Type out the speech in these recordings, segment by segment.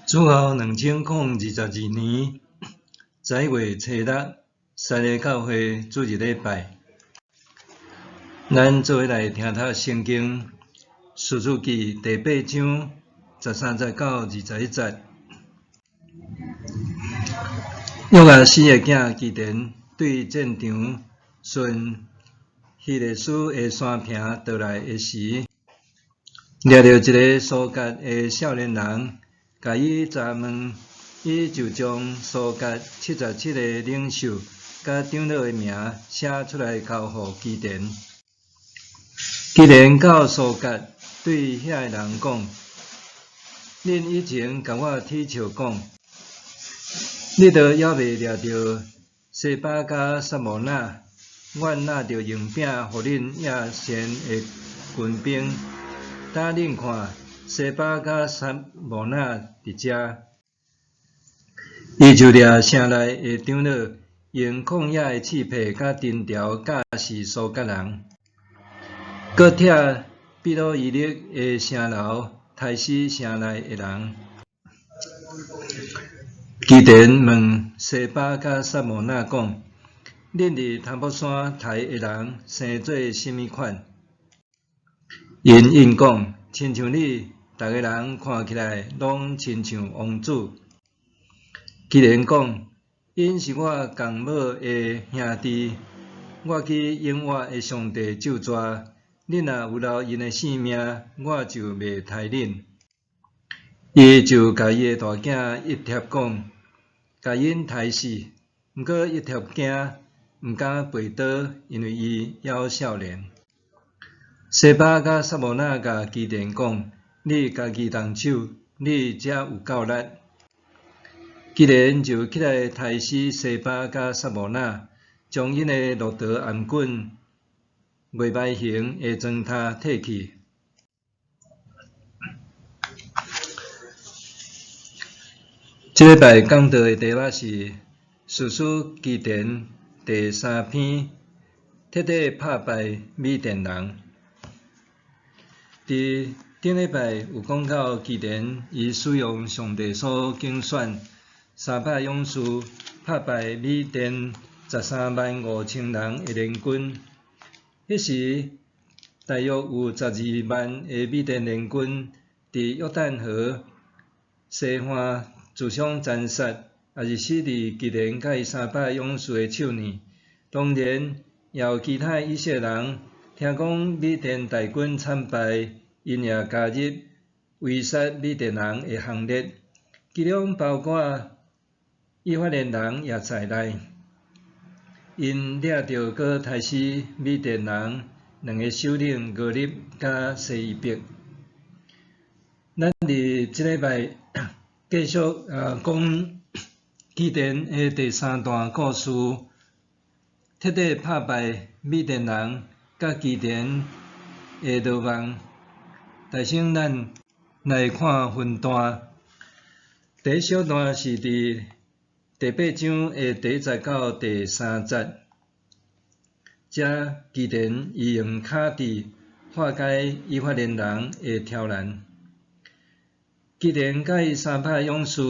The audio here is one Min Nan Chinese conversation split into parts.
主後2022年11月初六，西礼教會主日禮拜，咱做伙來聽讀聖經士師記第八章13節到21節。約阿施的囝基甸對戰場順希勒斯的山坪倒來的時，掠著一个蘇割的少年人，共伊查問，伊就將蘇割77个領袖佮長老的名寫出來交予基甸。基甸到蘇割對遐个人講：恁以前共我恥笑講，你都猶未掠著西巴佮撒慕拿，阮若著用餅予恁野善的軍兵，今恁看，西巴佮撒慕拿佇遮。伊就掠城內的長老，用曠野的刺帕佮藤條絞死蘇割人，閣拆比魯伊勒的城樓，刣死城內的人。基甸問西巴佮撒慕拿講：恁佇他泊山刣的人生做啥物款？𪜶應講：親像你，逐个人看起來攏親像王子。基甸講：𪜶是我仝母的兄弟，我去永活的上帝咒詛，恁若有留𪜶的性命，我就袂刣恁。伊就共伊的大囝約帖講，共𪜶刣死。毋過約帖驚，毋敢拔刀，因為伊猶少年。西巴佮撒慕拿共基甸講：你家己動手，你才有夠力。基甸就起來刣死西巴佮撒慕拿，將𪜶的駱駝頷頸、月眉形的磚頭提去。這禮拜講道的題目是士師基甸第三篇，徹底拍敗米甸人。佇頂禮拜有講到基甸，伊使用上帝所揀選300勇士，拍敗米甸135,000人的聯軍。彼時大約有12萬的米甸聯軍佇約旦河西岸自相殘殺，也是死佇基甸佮伊三百勇士的手裡。當然，也有其他以色列人聽講米甸大軍慘敗，𪜶也加入圍殺米甸人的行列，其中包括以法蓮人也在內。𪜶掠著閣刣死米甸人兩个首領俄立佮西伊伯。咱佇這禮拜繼續講基甸的第三段故事，徹底拍敗米甸人佮基甸的魯網。首先，咱來看分段。第一小段是佇第八章的第一節到第三節，遮基甸伊用跤蹄化解以法蓮人的挑難。基甸佮伊三百勇士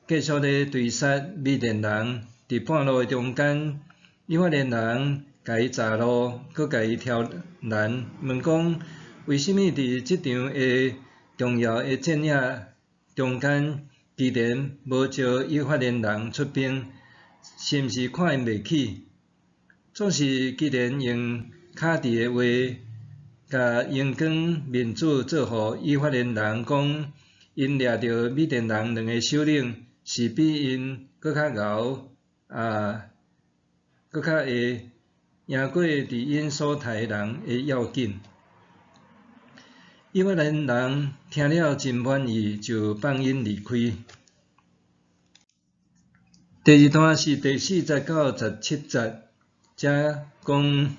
繼續咧追殺米甸人，佇半路的中間，以法蓮人共伊閘路，閣共伊挑難，問講為啥物佇這場的重要的戰役中間，基甸無召以法蓮人出兵，是毋是看𪜶袂起？總是基甸用跤蹄的話，共榮光面子做予以法蓮人講，𪜶掠著米甸人兩个首領是比𪜶閣較𠢕啊，閣較會贏過佇𪜶所刣的人的要緊。以法蓮人聽了真滿意，就放𪜶離開。第二段是第四節到17節，遮講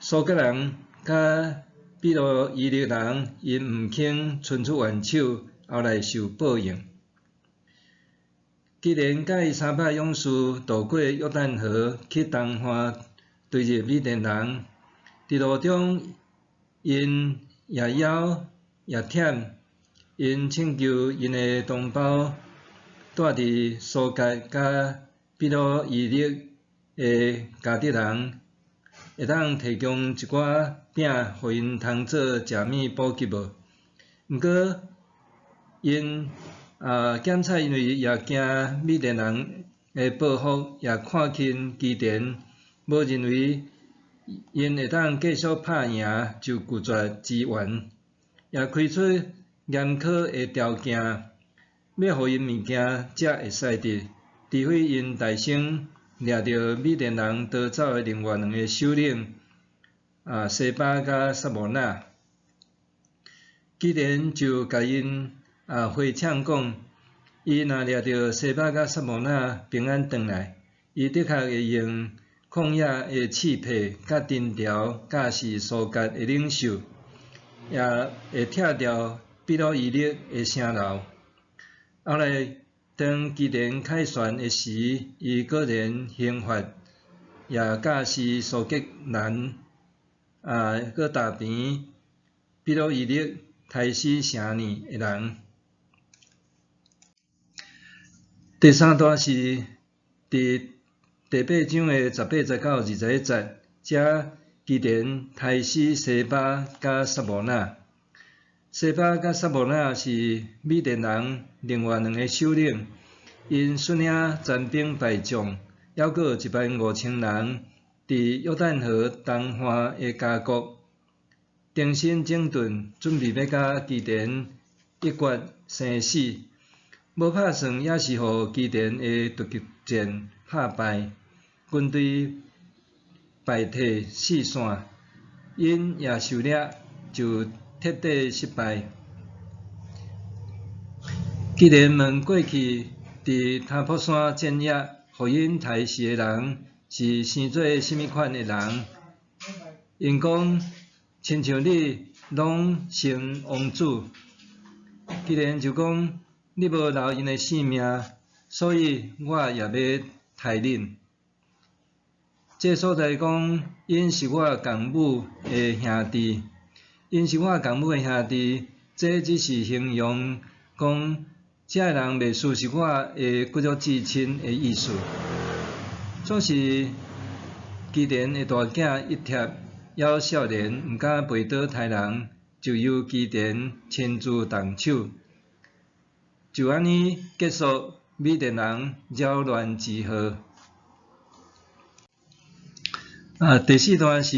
蘇割人佮比魯伊勒人，𪜶毋肯伸出援手，後來受報應。基甸佮伊三百勇士渡過約旦河，去東岸追入米甸人，佇路中𪜶也枵也忝， 𪜶請求𪜶的同胞住佇蘇格佮比魯伊勒的迦得人，會當提供一寡餅予𪜶通做食物補給無？毋過，𪜶檢查因為也驚米甸人的報復，也看輕基甸，無認為𪜶會當繼續拍贏，就拒絕支援，也開出嚴苛的條件，欲予𪜶物件才會使得，除非𪜶代先掠著米甸人逃走的另外兩个首領西巴佮撒慕拿。基甸就共𪜶回嗆講，伊若掠著西巴佮撒慕拿平安轉來，伊的確會用曠野的刺帕佮藤條教示蘇葛的領袖，也會拆掉比魯伊勒的城樓。後來，當基甸凱旋的時，伊果然刑罰，也教示蘇格蘭閣踏平比魯伊勒刣死城內的人。第三段是佇第八章的18節到21節，遮基甸刣死西巴佮撒慕拿。西巴佮撒慕拿是米甸人另外兩个首領，𪜶率領殘兵敗將，猶閣有1萬5千人，佇約旦河東岸的迦國，重新整頓，準備欲佮基甸一決生死。無拍算，也是予基甸的突擊戰拍敗，軍隊敗退四散，𪜶也受掠，就徹底失敗。基甸問過去佇他泊山戰役，予𪜶刣死的人是生做啥物款的人？𪜶講，親像你攏成王子。基甸就講，你無留𪜶的性命，所以我也欲刣恁。這所在講，𪜶是我共母的兄弟，𪜶是我共母的兄弟，這只是形容講，這个人袂輸是我的骨肉至親的意思。總是基甸的大囝一帖猶少年，毋敢拔刀刣人，就由基甸親自動手，就按呢結束米甸人擾亂之禍。第四段是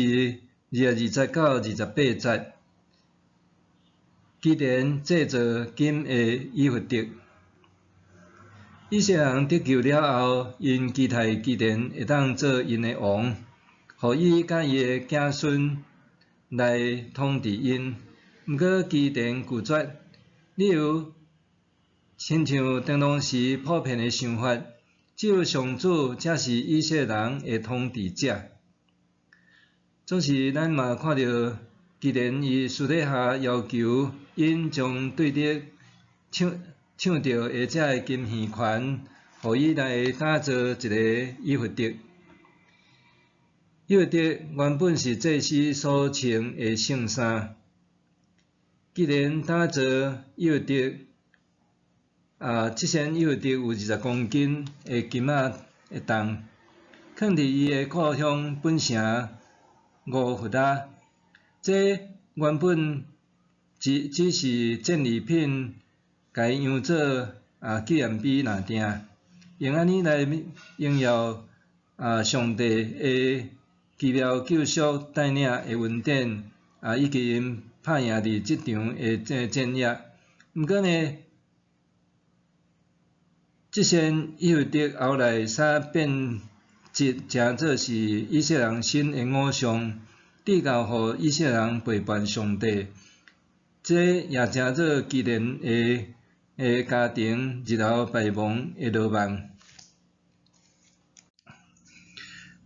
22節到28節，基甸製造金的以弗得。以色列人得救了後，𪜶期待基甸會當做𪜶的王，予伊佮伊的子孫來統治𪜶。毋過基甸拒絕，理由親像當當時普遍的想法，只有上主才是以色列人的統治者。總是咱嘛看著基甸伊私底下要求𪜶將對敵搶搶著的這个金耳環，予伊來打造一个以弗得。以弗得原本是祭司所穿的聖衫，基甸打造以弗得，這身以弗得有20公斤的金仔的重，囥佇伊的故鄉本城俄弗拉。這原本只是戰利品，共伊當做紀念碑爾定，用按呢來榮耀上帝的奇妙救贖帶領的恩典，以及𪜶拍贏佇這場的戰役。毋過呢，這身以弗得後來煞變質，成做是以色列人新的偶像，直到予以色列人背叛上帝，這也成做基甸的家庭日後敗亡的羅網。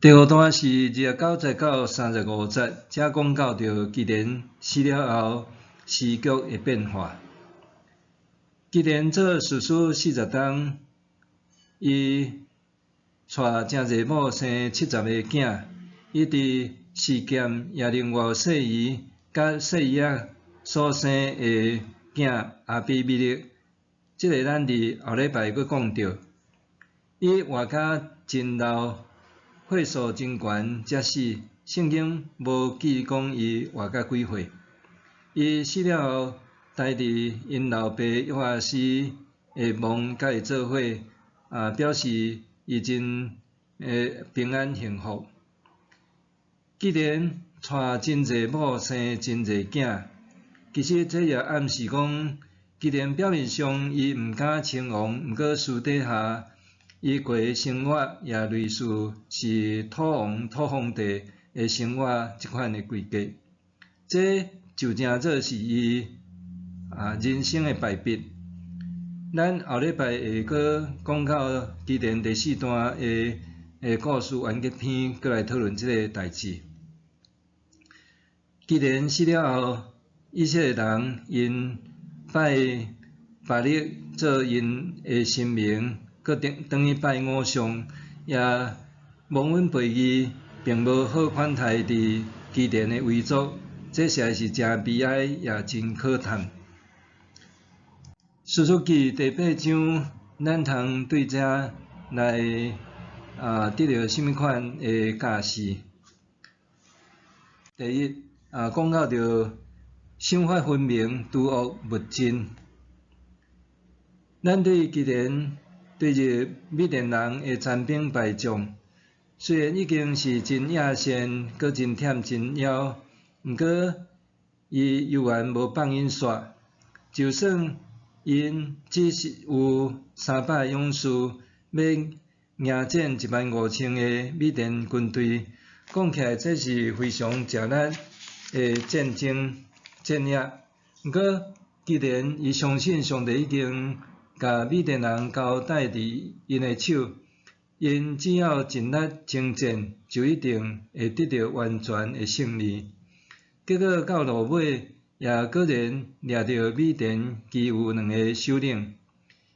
第五段是29節到35節，才講到著基甸死了後時局的變化。基甸做士師40冬，伊娶誠濟某生70个囝，伊佇示劍耶路外細姨佮細姨仔所生的囝亞比米勒，這个咱佇後禮拜閣講著。伊活甲真老，歲數真懸才死。聖經無記講伊活甲幾歲。伊死了後，待佇𪜶老爸約阿斯的墓佮伊做伙，表示伊真平安幸福。既然娶真濟某生真濟囝，其實這也暗示講，既然表面上伊毋敢稱王，毋過私底下伊過的生活也類似是土王土皇帝的生活這款的規格，這就成做是伊人生的敗筆。咱後禮拜會閣講到基甸第四段的故事完結篇，閣來討論這个代誌。基甸死了後，以色列人𪜶拜巴力做𪜶的神明，閣轉去拜偶像，也忘恩背義，並無好款待佇基甸的遺族，這實在是誠悲哀，也真可嘆。士師記第八章，咱通對這來得著啥物款的教示？第一，講到著賞罰分明，除惡務盡。咱對基甸對著米甸人的殘兵敗將，雖然已經是真野善，閣真忝真枵，毋過伊猶原無放𪜶煞。就算𪜶只是有300勇士，欲迎戰1萬5千个米甸軍隊，講起來這是非常吃力的戰爭戰役。毋過，既然伊相信上帝已經共米甸人交代佇𪜶的手，𪜶只要盡力征戰，就一定會得著完全的勝利。結果到落尾，也果然掠著米甸其餘兩个首領，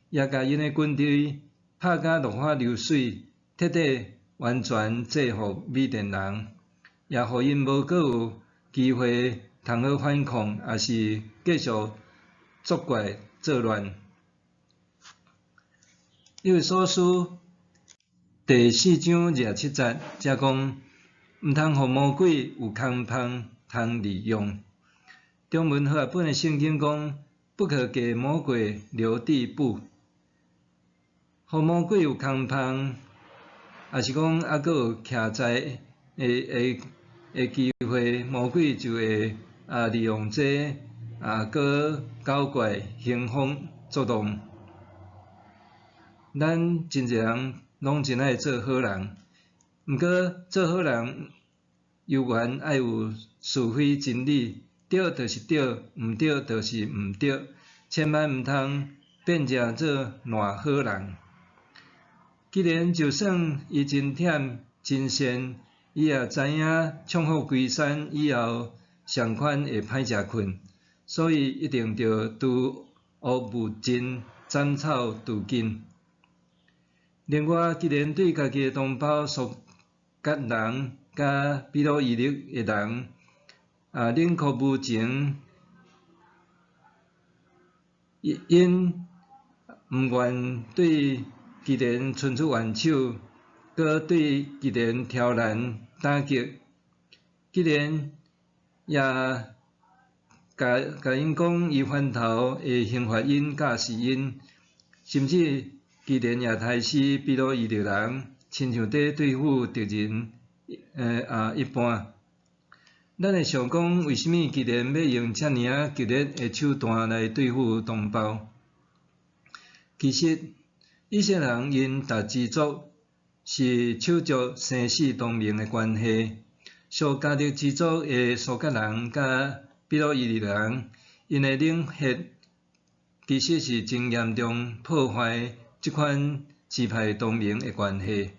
也共𪜶的軍隊拍甲落花流水，徹底完全制服米甸人，也予𪜶無閣有機會通好反抗，抑是繼續作怪作亂。以弗所書第四章27節，才講毋通予魔鬼有空縫通利用。中文和合本的聖經講，不可給魔鬼留地步，予魔鬼有空縫，抑是講猶閣有徛在的機會，魔鬼就會利用這閣搞怪興風作浪。咱真濟人攏真愛做好人，毋過做好人猶原愛有是非真理，對就是對，毋對就是毋對，千萬毋通變成做爛好人。既然就算伊真忝真善，伊也知影創福歸山以後仝款會歹食睏，所以一定著除惡務盡，斬草除根。另外，既然對家己的同胞蘇格人佮比魯伊勒的人，冷酷無情，𪜶毋願對基甸伸出援手，閣對基甸挑難打擊，基甸也共𪜶講，伊翻頭會刑罰𪜶、教示𪜶，甚至基甸也刣死比魯伊勒人，親像佇對付敵人一般。咱會想講，為啥物基甸欲用遮爾仔激烈的手段來對付同胞？其實，以色列人𪜶逐支族是手足生死同盟的關係。蘇迦特支族的蘇格人佮比魯伊勒人，𪜶的冷血其實是真嚴重破壞這款支派同盟的關係。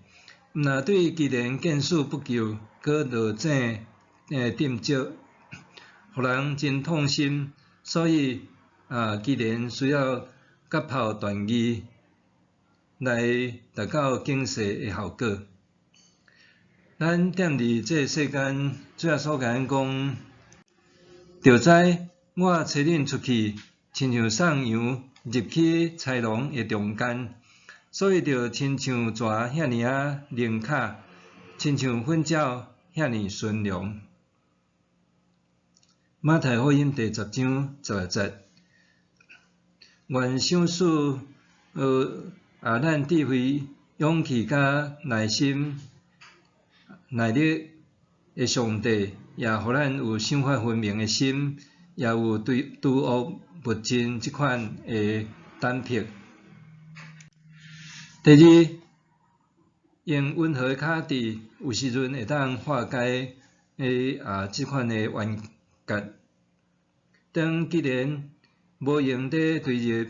毋若對基甸見死不救，閣落井浸石，予人真痛心。所以基甸需要割破斷義來達到警示的效果。咱踮佇這个世間，主耶穌共咱講，著知我差恁出去，親像送羊入去豺狼的中間，所以就親像蛇遐爾仔靈巧，親像糞鳥遐爾馴良。馬太福音第10章16節，願賞賜咱智慧、勇氣佮耐心、耐力的上帝，也予咱有賞罰分明的心，也有對除惡務盡這款的膽魄。第二，用溫和的跤蹄，有時陣會當化解這款的冤結。當基甸無閒佇追入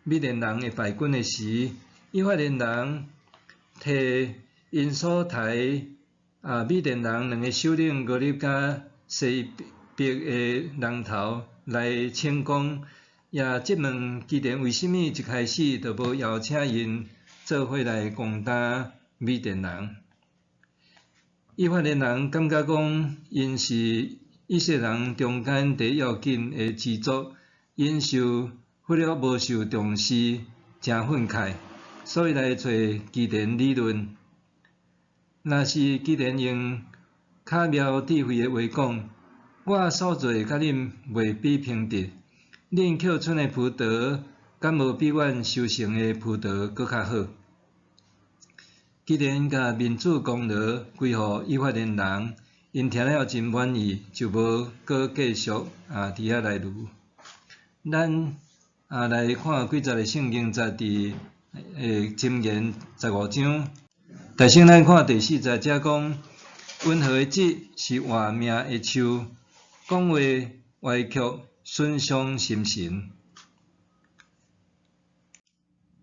米甸人的敗軍的時，以法蓮人提𪜶所刣米甸人兩个首領俄立佮洗伯的人頭來請功，也質問基甸為啥物一開始就無邀請𪜶做伙來攻打米甸人。以法蓮人感覺講，𪜶是以色列人中間第一要緊的支族，𪜶受忽略無受重視，誠憤慨，所以來揣基甸理論。若是基甸用巧妙智慧的話講，我所做的佮恁袂比平直，恁抾春的葡萄，敢無比阮收成的葡萄閣較好？基甸共面子功勞歸予以法蓮人，𪜶聽了真滿意，就無閣繼續佇遐來盧。咱來看幾節的聖經節佇箴言15章。首先咱看第四節，遮講溫和的舌是活命的樹，講話歪曲損傷心神。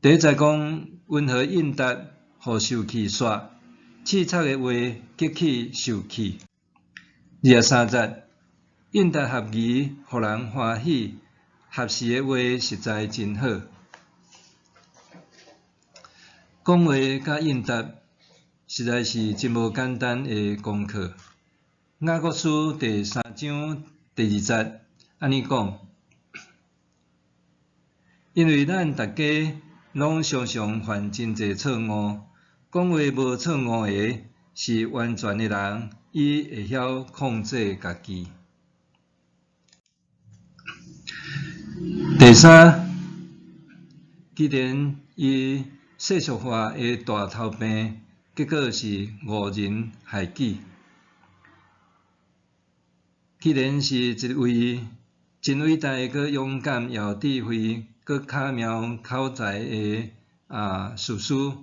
第一節講溫和應答，予受氣煞；刺鑿的話激起受氣。23節，應答合宜，予人歡喜；合時的話實在真好。講話佮應答，實在是真無簡單的功課。雅各書第三章第二節按呢講：因為咱逐家攏常常犯真濟錯誤，講話無錯誤的，是完全的人，伊會曉控制家己。第三，既然伊世俗化的大頭病，結果是誤人害己。既然是一位真偉大、閣勇敢、又智慧、閣巧妙口才的士師，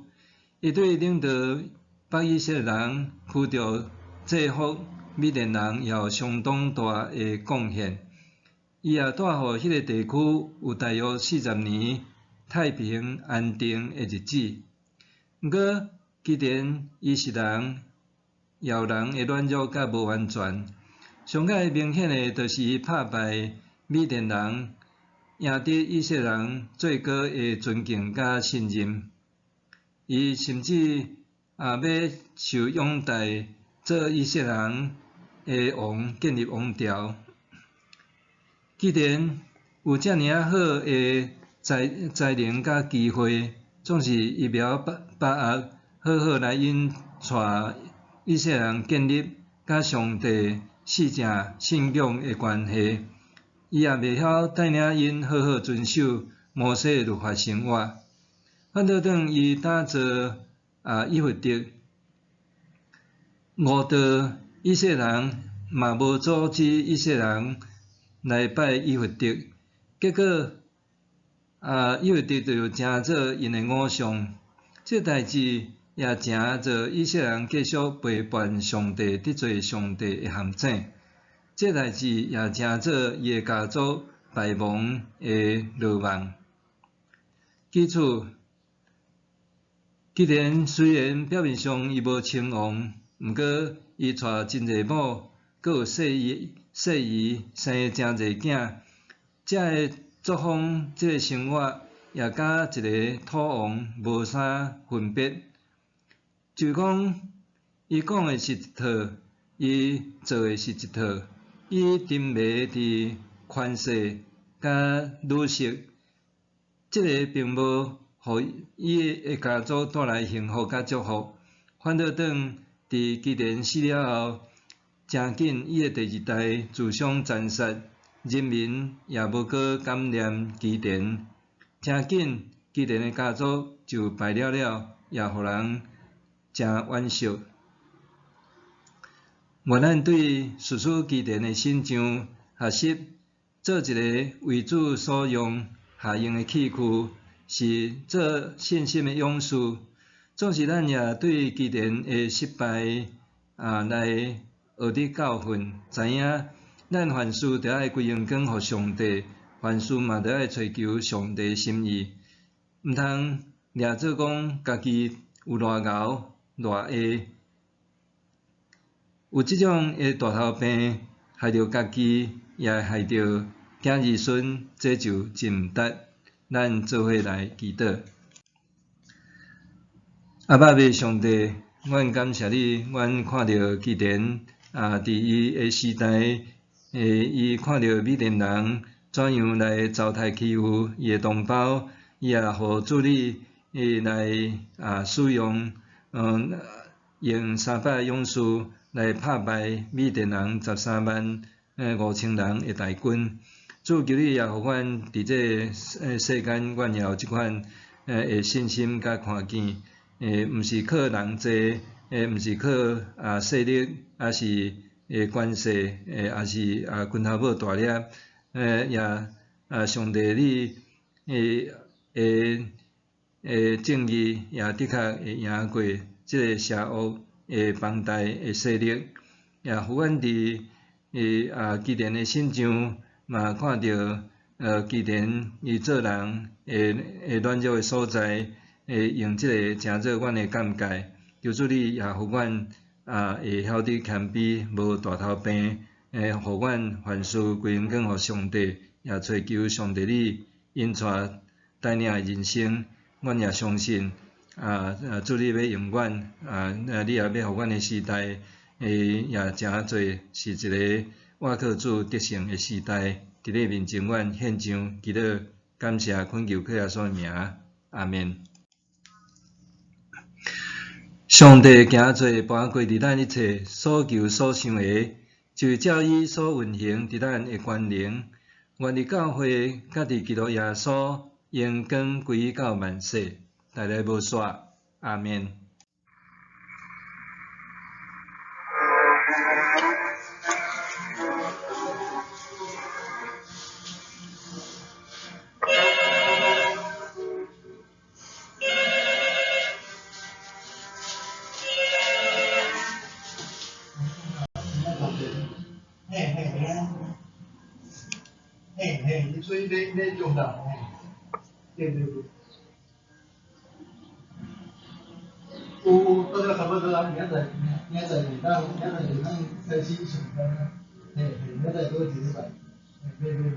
伊對領導北以色列人驅逐制服米甸人也有相當大的貢獻。伊也帶予彼个地區有大約40年太平安定的日子。毋過，基甸伊是人，也有人的軟弱佮無完全。上蓋明顯的，就是伊拍敗米甸人，贏得以色列人最高的尊敬佮信任。伊甚至欲受擁戴做以色列人的王，建立王朝。既然有遮爾仔好的才能佮機會，總是伊袂曉把握好好來引帶以色列人建立佮上帝聖正信仰的關係，伊也袂曉帶領𪜶好好遵守摩西的律法生活。反倒轉伊打造以弗得，誤導以色列人，嘛無阻止以色列人來拜以弗得，結果以弗得就成做𪜶的偶像。這代誌也成做以色列人繼續背叛上帝、得罪上帝的陷阱。這代誌也成做伊的家族敗亡的羅網。記住，既然雖然表面上伊無稱王，毋過伊娶真濟某，閣有細姨、細姨生誠濟囝，這个作風、這个生活也佮一个土王無啥分別。就講，伊講的是一套，伊做的是一套，伊沉迷佇權勢佮佮女色，這个並無予伊的家族帶來幸福佮祝福。反倒轉佇基甸死了後，誠緊伊的第二代自相殘殺，人民也無閣感念基甸。誠緊基甸的家族就敗了了，也予人誠惋惜。願咱對士師基甸的身上學習，做一个為主所用合用的器具，是做信心的勇士。總是咱也對基甸的失敗來學得教訓，知影咱凡事著愛歸榮光予上帝，凡事嘛著愛揣求上帝心意，毋通掠做講家己有偌𠢕偌會，有這種的大頭病，害著家己，也會害著囝兒孫，這就真毋值。咱做伙來祈禱。阿爸父上帝，阮感謝你，阮看著基甸佇伊的時代，伊看著米甸人怎樣來糟蹋欺負伊的同胞，伊也予主你來使用，用300勇士來拍敗米甸人13萬5千人的大軍。主求你也予阮佇這个世間，阮也有這款的信心佮看見，毋是靠人濟，毋是靠勢力，抑是權勢，抑是拳頭拇大粒，也上帝你的正義也的確會贏過這个邪惡的龐大的勢力，也予阮佇基甸的身上嘛看著基甸伊做人的軟弱的所在，會用這个成做阮的鑑戒。求主你也予阮會曉得謙卑，無大頭病，予阮凡事歸榮光予上帝，也揣求上帝你引帶帶領的人生。阮也相信主你欲用阮，你也欲予阮的時代，也成做是一个倚靠主得勝的時代。佇你面前，阮獻上祈禱，感謝懇求靠耶穌的名，阿們。上帝行做搬過佇咱一切所求所想的，就是照伊所運行佇咱的權能。願佇教會佮佇基督耶穌榮光歸到萬世，代來無煞。阿們。嘿嘿嘿嘿，所以欲欲用到，對對對。有，到了差不多啊，明仔載，明仔載會當，明仔載會當開始上班啊。嘿嘿，明仔載閣一禮拜。嘿，欲欲欲。